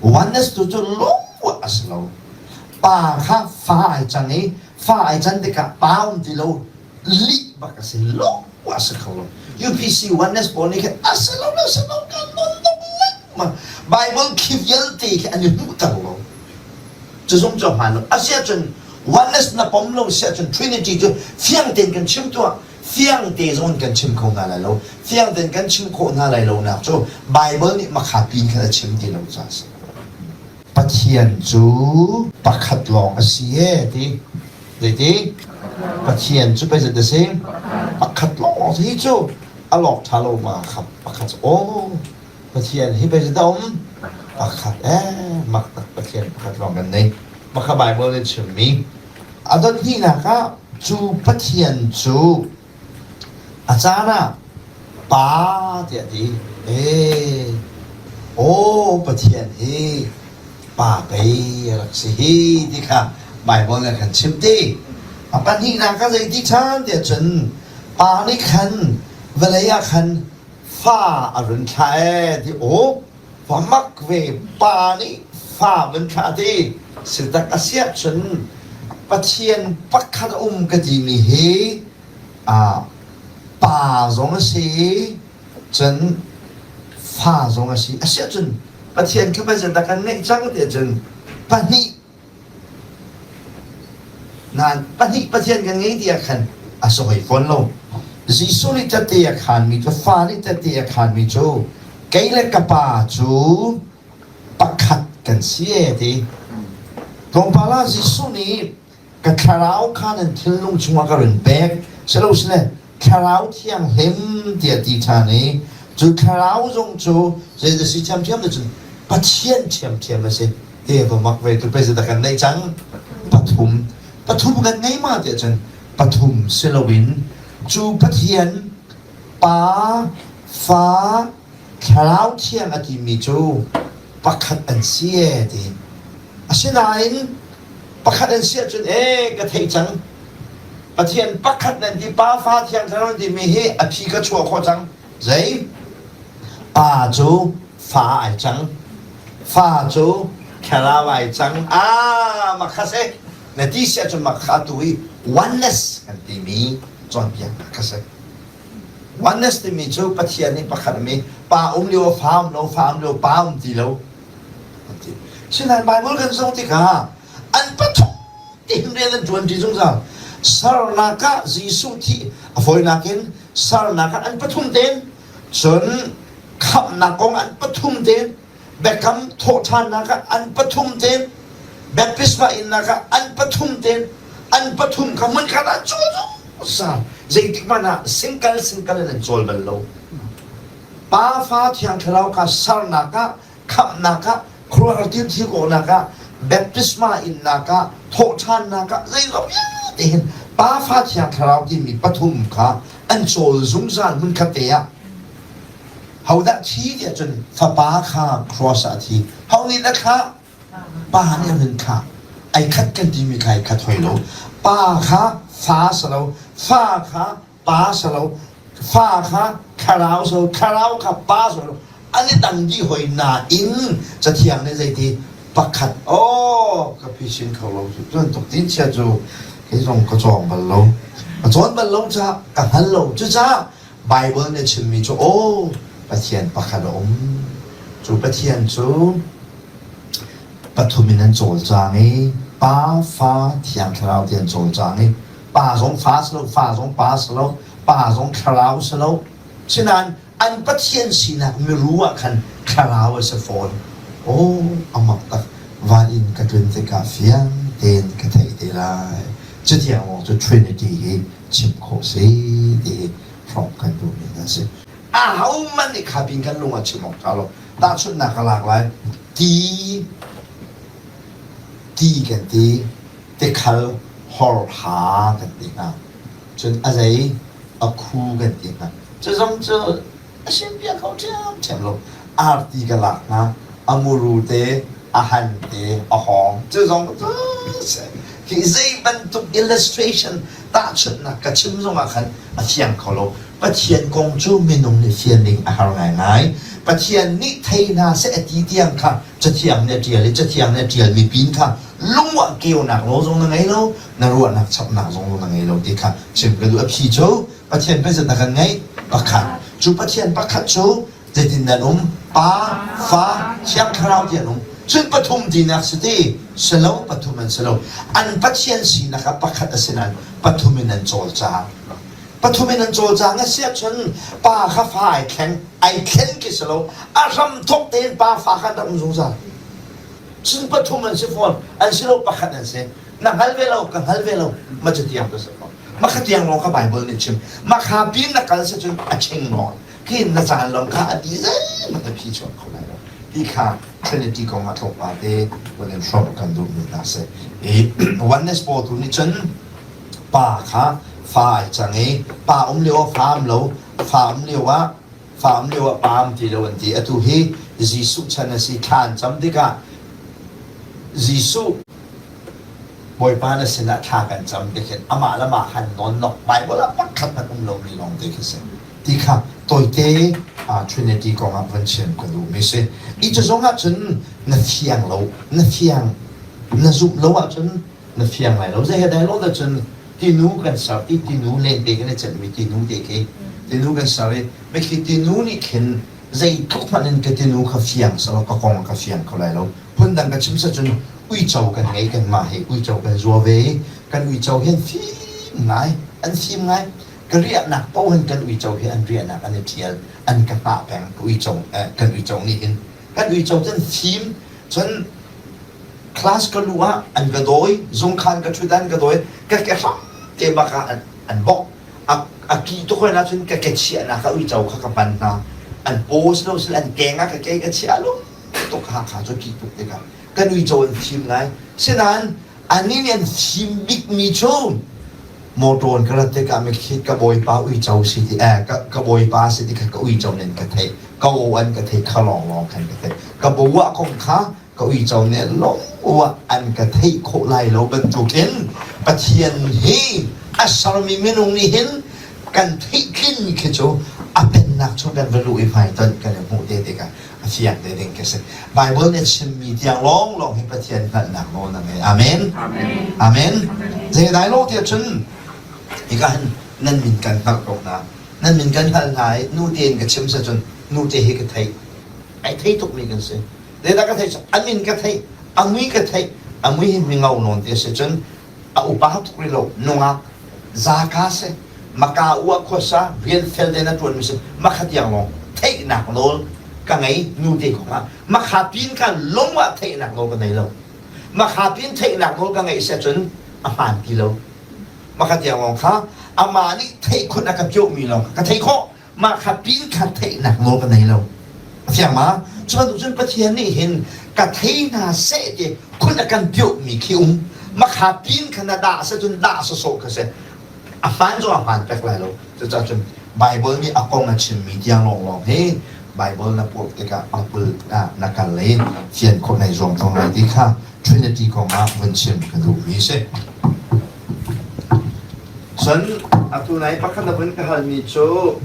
Oneness tu cu lungruah a si lo. Pa kha fa ai cang i fa ai can tikah pa um ti lo lih bak a si lungruah a si kho lo. UPC oneness pawl nih khin a si lo a si lo kan non dong lengmang. Bible khi vialte khi an i hmuhter lo. Cu zong cu a hmaan lo. Asiahcun oneness na pom lo siahcun Trinity cu fiang tein kan chim tuah. Fiang te zong in kan chim kho hna lai lo. Fiang tein kan chim khawh hna lai lonak cu Bible nih makha pin khan a chim ti lo caah a si. Pathian cu pakhat lawng a si e ti. Zeiti? Pathian cu pei zat a si? Pakhat lawng hi cu a lawk ṭha lo ma kha pakhat aw Pathian hi pei zat a um? Pakhat eh mak tak Pathian pakhat lawng kan nei. Maka Bible nih chimmi a dot hnihnak ah cu Pathian cu a caan ah Pa tiah a ti. Ee, aw Pathian hi Pa pei a rak si hi ti kha Baibal nih a kan chimh ti. A pahnihnak ah zei ti ṭhan tiah cun Pa nih khan vawlei ah khan fa a run thlah ee ti aw fa mak ve pa nih fa vun thlah ti si tak a si ahcun Pathian pakhat a um ka timi hi ah pa zong a si cun fa zong a si a si ahcun Pathian kha zeidah kan ngeih cang ti ahcun pahnih Nain pahnih Pathian kan ngei ti ah khan a si hoi fawn lo. Jesuh nih tete a khaanmi cu fa nih tete a khaanmi cu kei le ka pa cu pakhat kan si e ti. Tlawmpal ah Jesuh nih ka thlarau kha nan thinlung chungah ka run pek silosile thlarau thianghlim tiah ti ṭhan i cu thlarau zong cu zei si ṭhiamṭhiam te cun Pathian ṭhiamṭhiam a si. Te va mak ve tu pei kan neih cang pathum pathum kan ngei ma tiah cun pathum si loin cu Pathian Pa Fa Thlarau Thiang a timi cu pakhat an si e ti asinain pakhat an si ahcun e ka theih cang Pathian pakhat nan ti Pa Fa Thiang Thlarau nan timi hi a phi ka chuah khawh cang zei Pa cu fa ai cang Fa cu thlarau ai cang. Ah, makha si. Na ti si ahcun makha tu i oneness kan timi cawnpiaknak kha si. Oneness timi cu Pathian nih pakhat mi pa um lio fa um lo, fa um lio pa um ti lo. An ti. Sinain Bible kan zoh tikah an pathum tiin rian an ṭuan ṭi zungzal. Sernak ah Jesuh thi a fawinak in sernak ah an pathum tein cun khamhnak kong an pathum tein biakam thawhṭhannak ah an pathum tein baptisma innak ah an pathum tein an pathum kha hmunkhat ah cawl zungzal zeitik hmanh ah singkal singkal in an cawl bal lo pa fa thiang thlarau kha sernak ah khamhnak ah khuaruahhar thil thil kawhnak ah baptisma innak ah thawhṭhannak ah zeizong vialte hin pa fa thiang thlarau timi pathum kha an cawl zungzal hmunkhat te ah Hodah thi tiah cun fapa kha cross ah a thi. Ho nih dah thlah? Pa nih a hun thlah. Ai khat kan timi kha ai khat hoi lo. Pa kha fa si lo, fa kha pa si lo, fa kha thlarau si lo, thlarau kha pa si lo. An i dang dih hoi nain Cathiang nih zeiti pakhat aw ka phisin kho lo cu bantuk tin chia cu kei zong ka cawng bal lo. Ka cawn bal lo caah ka hngal lo. Cucaah Baibal nih a chimmi cu aw Pathian pakhat a um. Cu Pathian cu pathum in an cawlcang i Pa, Fa, Thiang Thlarau ti an cawlcang i Pa zong fa si lo, fa zong pa si lo, pa zong thlarau si lo. Sinain an Pathian sinak miru ah khan thlarau a si fawn. Aw a mak tak van in ka tlun tikah fiang tein ka theih te lai. Cutiang lawng cu Trinity hi chim khawh si ti hi hrawmh kan duhmi hna si. Ahohmanh nih kha pin kan lung ah chim awk ṭha lo. Tahchunhnak ka lak lai. Ti ti kan ti, tikhal horha kan ti hna. Cun a zei a khu kan ti hna. Cu zong cu a simpiak kho ṭhiamṭhiam lo. Arti ka lak hna, a muru te, a han te, a hawng. Cu zong cu hi zei bantuk illustration tahchunhnak ka chim zongah khan a fiang kho lo. Pathian kong cu minung nih fian ding a har ngaingai. Pathian nih thei hna seh a ti tiang kha Cathiang nih a ṭial i Cathiang nih a ṭialmi pin kha lungwah keunak nawl zong na ngei lo, na ruahnak chapnak zong na ngei lo ti kha chim ka duh. A phi cu Pathian pei na kan ngeih pakhat. Cu Pathian pakhat cu zeitin nan um? Pa, Fa, Thiang Thlarau ti an um. Cun pathum tinak si ti si lo, pathum an si lo. An Pathian sinak ah pakhat a si nain pathum in an cawlcang. Pathum in an cawlcang a si ahcun pa kha fa ai thleng, ai thlen khi si lo. A hramthawk tein pa fa kha an rak um zungzal. Cun pathum an si fawn, an si lo pakhat an si. Na hngal ve lo, ka hngal ve lo, ma cu tiang ka si ko. Ma kha tiang lawng kha Bible nih chim. Ma kha pin na kal si cun a ching nawn. Khi na caan lawng kha a ti zeihmanh na phi chuak kho lai lo. Ti kha Trinity kong ah tlawmpal te vun in hrawmh kan duhmi hna si. I oneness pawl tu nih cun pa kha fa ai cang i pa um lio ah fa um lo, fa um lio ah fa um lio ah pa um ti lo an ti. Atu hi Jesuh chan a si. Thla an cam tikah Jesuh Bawipa na sinah thla kan cam ti khin amah le mah khan nawnnok Bible ah pakhat hmanh um lomi lawng te khi si. Ti kha tawite Trinity kong ah van chim ka duhmi si. I cu zong ahcun na fiang lo, na fiang, na zumh lo ahcun na fiang lai lo. Zei he dai lo dah cun tinu kan ser ti tinu lente kan i celhmi tinu te khi tinu kan ser i mikhi tinu nih khin zeitluk hmanh in ka tinu kha fiang selaw ka kong ka fiang kho lai lo. Phundang ka chim cun uico kan ngei kanmah hi uico kan zua ve i kan uico hi an fim ngai an fim ngai ka riahnak paoh hin kan uico hi an riahnak an i ṭhial an ka hngah peng ka uico eh, kan uico nih hin kan uico cu an fim cun class ka luh ah an ka dawi zungkhan ka ṭhut an ka dawi ka ke hram te bak ah an, an bok a, a ki tuk hoi cun ka ke chiahnak ah uico kha ka pan hna an paw si lo sil an keng ah ka ke ka chiah lung tuk Hakha cu ki tuk tikah kan uico an fim ngai sinain anih nih an fim bikmi cu motor in ka rat tikah mikhi ka bawipa uico si ti eh ka, ka bawipa si ti kha ka uico nih an ka theih ka aw an ka theih kha lawnglawng khan ka theih ka bawa kong kha ka uico nih lawng an ka theih khawh lai lo bantukin Pathian hi a sermi minung nih hin kan theih tlinmi khi cu a pennak chung kan va luh i hmaitonh kan i hmuh te tikah a fiang te ding khi si. Bible nih a chimmi tiang lawnglawng hi Pathian hngalhnak nawl na ngei. Amen. Amen. Zeidai lo tiah cun hika hin nan min kan hngalh ko hna. Nan min kan hngal hna i nu tein ka chim se cun nu te hi ka theih. Ai thei tukmi kan si. Zeidah ka theih? A min ka theih, a mui ka theih, a mui hi mi ngau nawn te si cun a upa tuk rih lo nungak zaka si maka u ah khuasa rian fel te na ṭuan mi si makha tiang lawng theihnak nawl ka ngei nu te kong ah makha pin kha lung ah theihnak nawl ka ngei lo makha pin theihnak nawl ka ngeih si cun a hmaan ti lo makha tiang lawng kha amah nih theih khun a ka piah mi lawng ka theih khawh mah kha pin kha theihnak nawl ka nei lo. A fiang ma? Cu bantuk cun Pathian nih hin ka thei hna seh ti khun a kan piahmi khi um. Makha pin kha na dah seh cun dah sawsawh kha si. A hmaan zong a hmaan pek lai lo. Cucaah cun Bible nih a kong a chimmi tiang lawnglawng hi Bible na purh tikah na pul ah na kal i fian khawh nai zuam tawn lai ti kha Trinity kong ah vun chim ka duhmi si. Cun atu nai pakhat na vun ka halmi cu.